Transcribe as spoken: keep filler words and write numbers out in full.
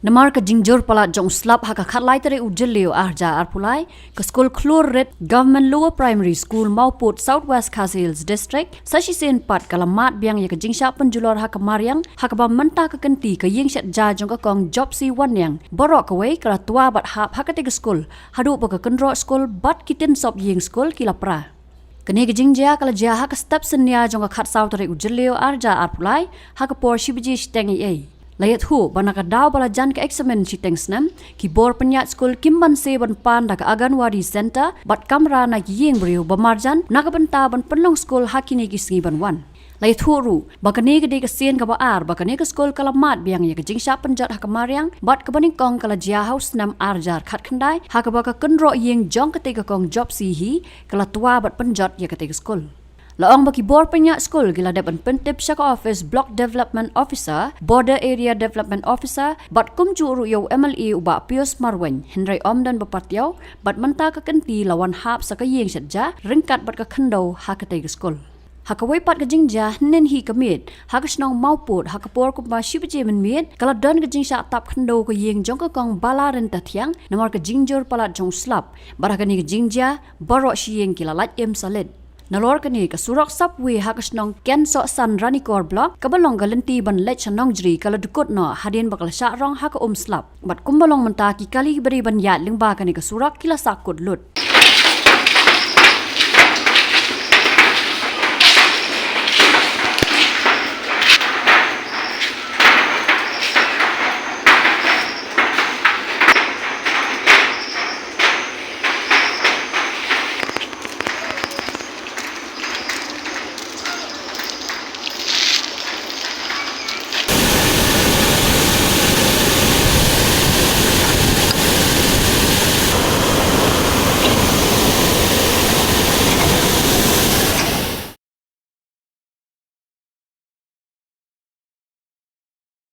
Namar ka jingjur palat jong u slap ha ka khatlai tarik u Jylliew arhajar arphew lai, ka skul Khlur Rit Government Lower Primary School Mawpud, South West Khasi Hills District, sa shisien pat ka la mad biang ïa ka jingshah pynjulor ha ka mariang, ha kaba mynta ka kynti ka ïing shet ja jong ka kong Jopsy Wanniang baroh kawei ka la twa bad hap ha katei ka skul, haduh ba ka kynroh skul bad ki tin sop ïing skul ki la pra. Kane ka jingjia ka la jia ha ka step synñia jong ka khatsaw tarik u Jylliew arhajar arphew lai, ha ka por shi baje shiteng eiei. La ïathuh ba na ka daw ba la jan ka eksamin shiteng snem, ki bor pynïaid skul kim banse ban pan da ka Anganwadi Center bad kamra na ki ïing briew ba marjan na ka bynta ban pynlong skul ha kine ki sngi ban wan. La ïathuh ruh ba kane ka dei ka sien kaba ar ba kane ka skul ka la mad biang ïa ka jingshah pynjot ha ka mariang, bad kaba nyngkong ka la jia ha u snem arhajar khatkhyndai, ha kaba ka kynroh ïing jong katei ka kong Jopsy hi ka la twa bad pynjot ïa katei ka skul. La ong ba ki bor pynïaid skul ki la dep ban pyntip sha ka office Block Development Officer, Border Area Development Officer bad kumjuh ruh ïa u M L A u Bah Pius Marwein, hynrei ym don ba patiaw, bad mynta ka kynti la wan hap sa ka ïing shet ja ryngkat bad ka khyndew ha katei ka skul. Ha kawei pat ka jingjia hynnin hi ka miet, ha ka shnong Mawpud, ha ka por kumba shi baje mynmiet, ka la don ka jingshah tap khyndew ka ïing jong ka kong Balarintathiang namar ka jingjur palat jong u slap, bad ha kane ka jingjia baroh shi ïing ki la lait im salit. Nalor kane, ka surok subway ha ka shnong Kensohsan, Ranikor Block, kaba long ka lynti ban leit sha Nongjri, ka la dkut noh hadien ba ka la shah rong ha ka um slap. Bad kumba long mynta, ki kali ba dei ban ïaid lyngba kane ka surok ki la sahkut lut.